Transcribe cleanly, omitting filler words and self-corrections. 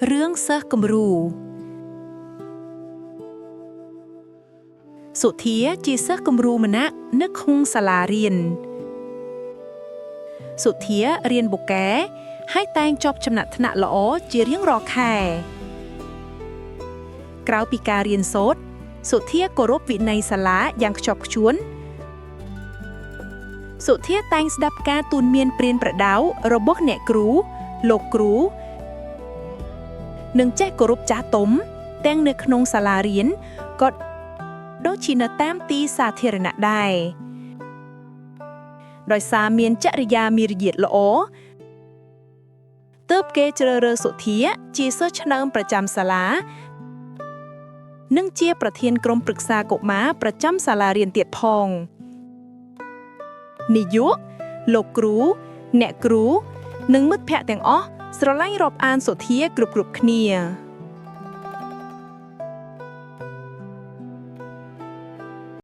រឿងសិស្សគំរូសុធាជាសិស្សគំរូម្នាក់នៅក្នុងសាលារៀនសុធារៀនបូកែហើយតែងជាប់ចំណាត់ថ្នាក់ល្អជារៀងរាល់ខែក្រៅពីការរៀនសូត្រសុធាគោរពវិន័យសាលាយ៉ាងខ្ជាប់ខ្ជួនសុធាតែងស្ដាប់ការទូន្មានប្រៀនប្រដៅរបស់អ្នកគ្រូលោកគ្រូ និងចេះគោរពចាស់ទុំទាំងនៅក្នុងសាលារៀនក៏ដូចជានៅតាមទីសាធារណៈដែរដោយសារមានចរិយាមារយាទល្អទើបគេជ្រើសរើសសុធាជាសិស្សឆ្នើមប្រចាំសាលា និងជាប្រធានក្រុមប្រឹក្សាកុមារប្រចាំសាលារៀនទៀតផងនាយកលោកគ្រូ អ្នកគ្រូ និងមិត្តភ័ក្តិទាំងអស់ស្រឡាញ់រាប់អានសុធាគ្រប់ៗគ្នា។